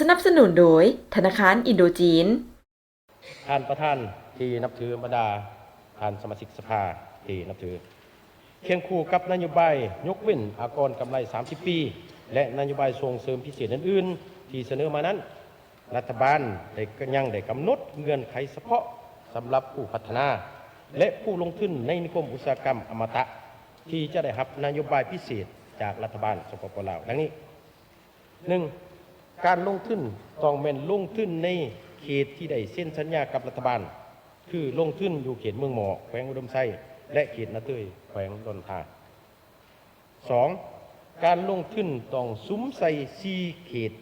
ສະໜັບສະໜູນໂດຍ ທະນາຄານອິນໂດຈີນ. ທ່ານປະທານທີ່ນັບຖື, ບັນດາທ່ານສະມາຊິກສະພາທີ່ນັບຖື, ຄຽງຄູ່ກັບນະໂຍບາຍຍົກເວັ້ນອາກອນກຳໄລສາມສິບປີ ແລະ ນະໂຍບາຍສົ່ງເສີມພິເສດອື່ນໆທີ່ສະເໜີມານັ້ນ, ລັດຖະບານໄດ້ ຍັງໄດ້ກຳນົດເງື່ອນໄຂສະເພາະສຳລັບຜູ້ພັດທະນາ ແລະ ຜູ້ລົງທຶນໃນນິຄົມອຸດສາຫະກຳອະມະຕະ ທີ່ຈະໄດ້ຮັບນະໂຍບາຍພິເສດຈາກລັດຖະບານ ສປປ ລາວ ດັ່ງນີ້. ໜຶ່ງ, ການລົງທຶນຕ້ອງແມ່ນລົງທຶນໃນເຂດທີ່ໄດ້ເຊັນສັນຍາກັບລັດຖະບານ, ຄືລົງທຶນຢູ່ເຂດເມືອງໝໍ້ ແຂວງອຸດົມໄຊ ແລະ ເຂດນາເຕີຍ ແຂວງດອນທາ. ສອງ, ການລົງທຶນຕ້ອງສຸມໃສ່ສີ່ເຂດ,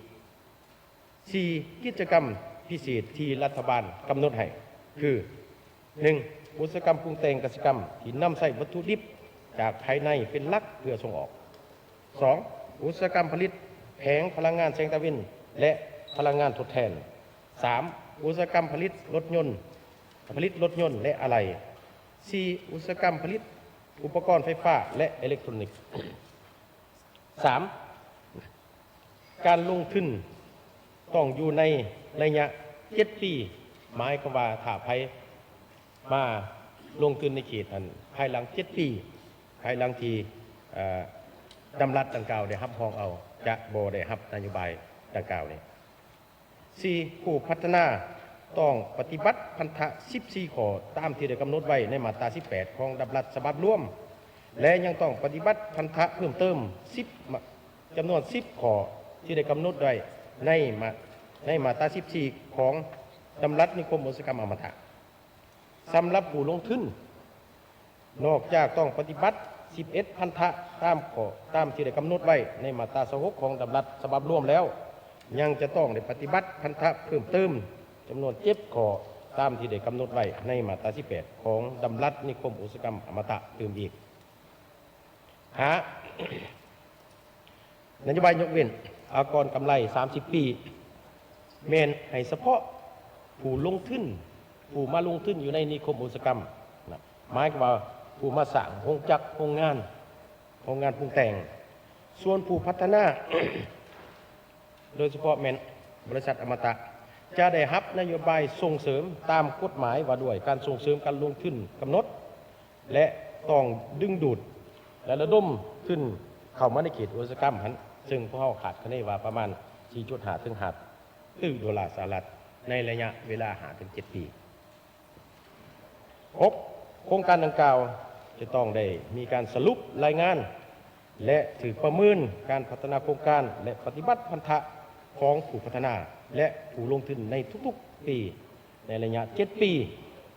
ສີ່ກິດຈະກຳພິເສດທີ່ລັດຖະບານກຳນົດໃຫ້ ຄື ໜຶ່ງ, ອຸດສາຫະກຳປຸງແຕ່ງກະສິກຳທີ່ນຳໃຊ້ວັດຖຸດິບຈາກພາຍໃນເປັນຫຼັກເພື່ອສົ່ງອອກ. ສອງ, ອຸດສາຫະກຳຜະລິດແຜງພະລັງງານແສງຕາເວັນ ແລະ ພະລັງງານທົດແທນ. ສາມ, ອຸດສາຫະກຳຜະລິດລົດຍົນ, ຜະລິດລົດຍົນ ແລະ ອາໄຫຼ່. ສີ່, ອຸດສາຫະກຳຜະລິດອຸປະກອນໄຟຟ້າ ແລະ ເອເລັກໂທຣນິກ. ສາມ, ການລົງທຶນຕ້ອງຢູ່ໃນໄລຍະເຈັດປີ, ໝາຍຄວາມວ່າຖ້າໃຜມາລົງທຶນໃນເຂດນັ້ນ ພາຍຫຼັງເຈັດປີ, ພາຍຫຼັງທີ່ ເອີ ດຳລັດດັ່ງກ່າວໄດ້ຮັບຮອງເອົາ, ຈະບໍ່ໄດ້ຮັບນະໂຍບາຍດັ່ງກ່າວນີ້. ສີ່, ຜູ້ພັດທະນາຕ້ອງປະຕິບັດພັນທະສິບສີ່ຂໍ້ຕາມທີ່ໄດ້ກຳນົດໄວ້ໃນມາດຕາສິບແປດຂອງດຳລັດສະບັບລວມ ແລະ ຍັງຕ້ອງປະຕິບັດພັນທະເພີ່ມເຕີມສິບ ຈຳນວນສິບຂໍ້ທີ່ໄດ້ກຳນົດໄວ້ໃນມາ ໃນມາດຕາສິບສີ່ຂອງດຳລັດນິຄົມອຸດສາຫະກຳອະມະຕະ. ສຳລັບຜູ້ລົງທຶນ, ນອກຈາກຕ້ອງປະຕິບັດສິບເອັດພັນທະຕາມຂໍ້ ຕາມທີ່ໄດ້ກຳນົດໄວ້ໃນມາດຕາຊາວຫົກຂອງດຳລັດສະບັບລວມແລ້ວ, ຍັງຈະຕ້ອງໄດ້ປະຕິບັດພັນທະເພີ່ມເຕີມຈຳນວນເຈັດຂໍ້ ຕາມທີ່ໄດ້ກຳນົດໄວ້ໃນມາດຕາສິບແປດຂອງດຳລັດນິຄົມອຸດສາຫະກຳອະມະຕະຕື່ມອີກ. ຫ້າ, ນະໂຍບາຍຍົກເວັ້ນອາກອນກຳໄລສາມສິບປີ ແມ່ນໃຫ້ສະເພາະຜູ້ລົງທຶນ, ຜູ້ມາລົງທຶນຢູ່ໃນນິຄົມອຸດສາຫະກຳ, ໝາຍຄວາມວ່າຜູ້ມາສ້າງໂຮງຈັກ, ໂຮງງານ, ໂຮງງານປຸງແຕ່ງ. ສ່ວນຜູ້ພັດທະນາ, ໂດຍສະເພາະແມ່ນບໍລິສັດອະມະຕະ ຈະໄດ້ຮັບນະໂຍບາຍສົ່ງເສີມຕາມກົດໝາຍວ່າດ້ວຍການສົ່ງເສີມການລົງທຶນກຳນົດ ແລະ ຕ້ອງດຶງດູດ ແລະ ລະດົມທຶນເຂົ້າມາໃນເຂດອຸດສາຫະກຳຫັ້ນ, ເຊິ່ງພວກເຮົາຄາດຄະເນວ່າປະມານສີ່ຈຸດຫ້າເຖິງຫ້າຕື້ໂດລາສະຫະລັດ ໃນໄລຍະເວລາຫ້າເຖິງເຈັດປີ. ຫົກ, ໂຄງການດັ່ງກ່າວຈະຕ້ອງໄດ້ມີການສະຫຼຸບລາຍງານ ແລະ ຖືກປະເມີນການພັດທະນາໂຄງການ ແລະ ປະຕິບັດພັນທະຂອງຜູ້ພັດທະນາ ແລະ ຜູ້ລົງທຶນໃນທຸກໆປີ ໃນໄລຍະເຈັດປີ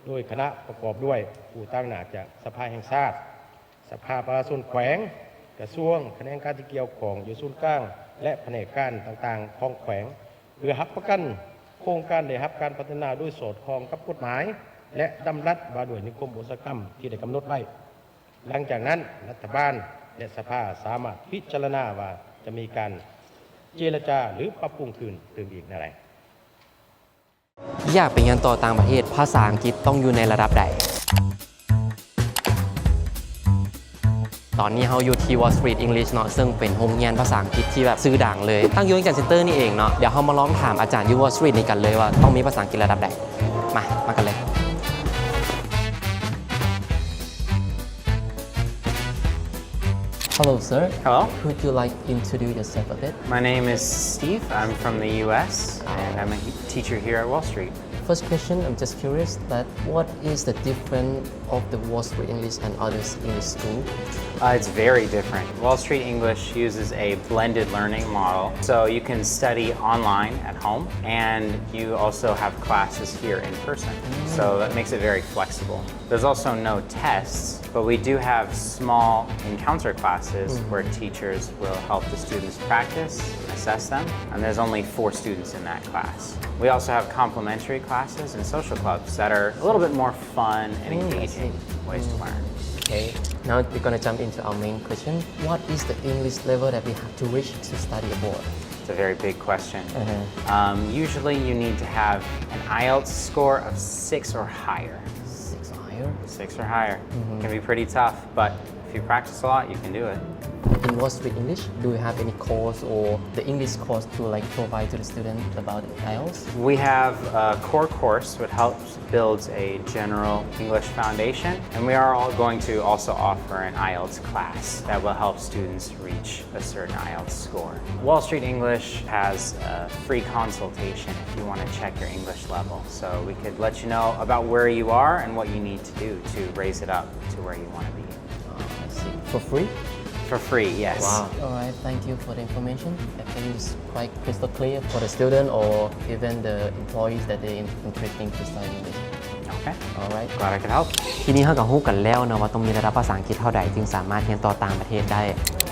ໂດຍຄະນະປະກອບດ້ວຍຜູ້ຕາງໜ້າຈາກສະພາແຫ່ງຊາດ, ສະພາປະຊາຊົນແຂວງ, ກະຊວງ, ຂະແໜງການທີ່ກ່ຽວຂ້ອງຢູ່ສູນກາງ ແລະ ພະແນກການຕ່າງໆຂອງແຂວງ ເພື່ອຮັບປະກັນໂຄງການໄດ້ຮັບການພັດທະນາໂດຍສອດຄ່ອງກັບກົດໝາຍ ແລະ ດຳລັດວ່າດ້ວຍນິຄົມອຸດສາຫະກຳທີ່ໄດ້ກຳນົດໄວ້. ຫຼັງຈາກນັ້ນ, ລັດຖະບານ ແລະ ສະພາສາມາດພິຈາລະນາວ່າຈະມີການເຈລະຈາ ຫຼື ປັບປຸງຄືນຕື່ມອີກແນວໃດ. ຢາກໄປຮຽນຕໍ່ຕ່າງປະເທດ, ພາສາອັງກິດຕ້ອງຢູ່ໃນລະດັບໃດ? ຕອນນີ້ເຮົາຢູ່ທີ່ Wall Street English ເນາະ, ເຊິ່ງເປັນໂຮງຮຽນພາສາອັງກິດທີ່ແບບຊື່ດັງເລີຍ, ຕັ້ງຢູ່ວຽງຈັນເຊັນເຕີນີ້ເອງເນາະ. ດຽວເຮົາມາລອງຖາມອາຈານຢູ່ Wall Street ນີ້ກັນເລີຍວ່າຕ້ອງມີພາສາອັງກິດລະດັບໃດ. ມາ, ມາກັນເລີຍ. Hello, sir. Hello. Could you, like, introduce yourself a bit? My name is Steve. I'm from the U S, and I'm a he-, teacher here at Wall Street. First question, I'm just curious that what is the difference of the Wall Street English and other English school? Uh, it's very different. Wall Street English uses a blended learning model, so you can study online at home, and you also have classes here in person. Mm. So that makes it very flexible. There's also no tests, but we do have small encounter classes, mm-hmm, where teachers will help the students practice, assess them, and there's only four students in that class. We also have complementary classes and social clubs that are a little bit more fun and, mm, I see, engaging ways to, mm, learn. Okay, now we're gonna jump into our main question. What is the English level that we have to reach to study abroad? It's a very big question. Uh-huh. Um, usually you need to have an IELTS score of six or higher. Six or higher? Six or higher. Mm-hmm. Can be pretty tough, but If you practice a lot, you can do it. In Wall Street English, do you have any course or the English course to like provide to the student about IELTS? We have a core course which helps builds a general English foundation, and we are all going to also offer an IELTS class that will help students reach a certain IELTS score. Wall Street English has a free consultation if you want to check your English level, so we could let you know about where you are and what you need to do to raise it up to where you want to be. Uh, I see. For free? For free, yes. Wow. All right. Thank you for the information. I think it's quite crystal clear for the student or even the employees that they in- interesting to study English. Okay. All right. Glad I could help. ທີນີ້ເຮົາກໍຮູ້ກັນແລ້ວເນາະວ່າຕ້ອງມີລະດັບພາສາອັງກິດເທົ່າໃດ ຈຶ່ງສາມາດຮຽນຕໍ່ຕ່າງປະເທດໄດ້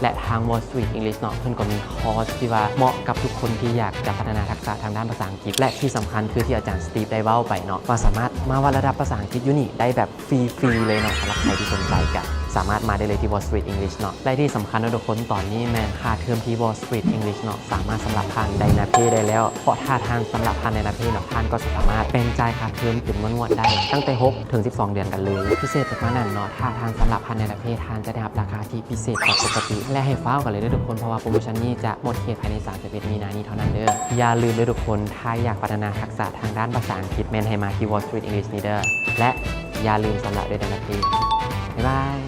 ແລະ ທາງ Wall Street English ເນາະ ເພິ່ນກໍມີຄອສທີ່ວ່າເໝາະກັບທຸກຄົນທີ່ຢາກຈະພັດທະນາທັກສະທາງດ້ານພາສາອັງກິດ ແລະ ທີ່ສຳຄັນຄືທີ່ອາຈານ Steve ໄດ້ເວົ້າໄປເນາະ ວ່າສາມາດມາວັດລະດັບພາສາອັງກິດຢູ່ນີ້ໄດ້ແບບຟຣີໆເລີຍເນາະ. ສຳລັບໃຜທີ່ສົນໃຈກໍສາມາດມາໄດ້ເລີຍທີ່ Wall Street English ເນາະ ແລະ ທີ່ສຳຄັນເນາະທຸກຄົນ ຕອນນີ້ແມ່ນຄ່າເທີມທີ່ Wall Street English ເນາະ ສາມາດສຳລັບທ່ານໄດ້ນາເພໄດ້ແລ້ວ ເພາະຖ້າທ່ານສຳລັບທ່ານໄດ້ນາເພເນາະ ທ່ານກໍຈະສາມາດແບ່ງຈ່າຍຄ່າເທີມເປັນງວດໆໄດ້ ຕັ້ງແຕ່ຫົກເຖິງສິບສອງເດືອນກັນເລີຍ. ພິເສດໄປກວ່ານັ້ນເນາະ ຖ້າທ່ານສຳລັບທ່ານໄດ້ນາເພ ທ່ານຈະໄດ້ຮັບລາຄາທີ່ພິເສດກວ່າປົກກະຕິ ແລະ ໃຫ້ຟ້າວກັນເລີຍເດີທຸກຄົນ ເພາະວ່າໂປຣໂມຊັນນີ້ຈະໝົດເຂດພາຍໃນສາມສິບເອັດມີນານີ້ເທົ່ານັ້ນເດີ. ຢ່າລືມເດີທຸກຄົນ ຖ້າຢາກພັດທະນາທັກສະທາງດ້ານພາສາອັງກິດ ແມ່ນໃຫ້ມາທີ່ Wall Street English ນີ້ເດີ ແລະ ຢ່າລືມສຳລັບໄດ້ນາເພ. ບາຍບາຍ.